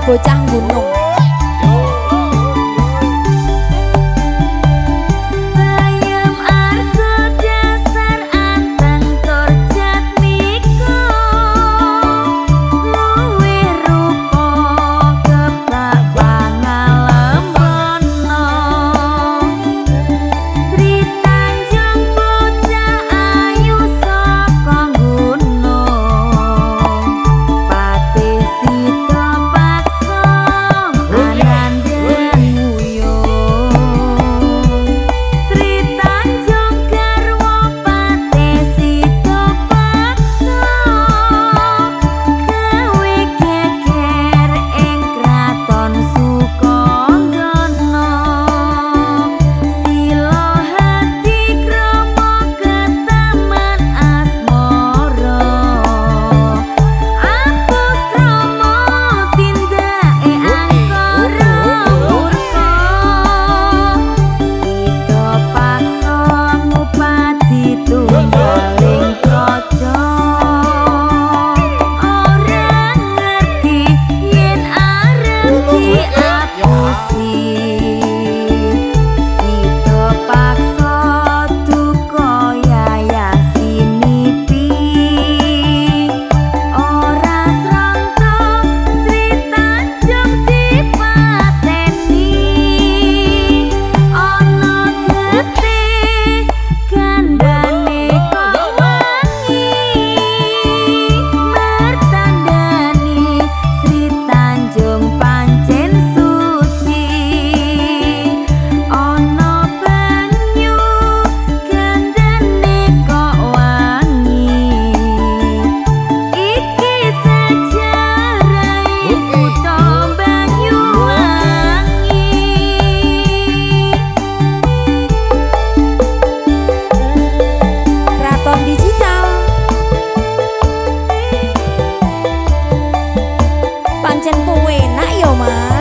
Bocah gunung. Bayem arga dasar anteng tur jatmika, luwih rupa kebak pangalembono. Sri Tanjung bocah ayu saka gunung, patih sida paksa anandang nguyuh. Sri Tanjung garwa patih sida paksa, gawe geger ing kraton Sukanggana. Sila hati krama ketaman asmara, apus krama tindake angkara murka. Sida paksa ngupadi tunggaling praja, ora ngerti yen arep diapusi. Sida paksa duka yayasinipi, ora sranta Sri Tanjung dipateni. Ana getih gandane kok wangi, mertandani Sri Tanjung pancen suci. Ana banyu gandane kok wangi, iki sejarahe kutha Banyuwangi. Kraton Digital. Pancen penak yo, Mas.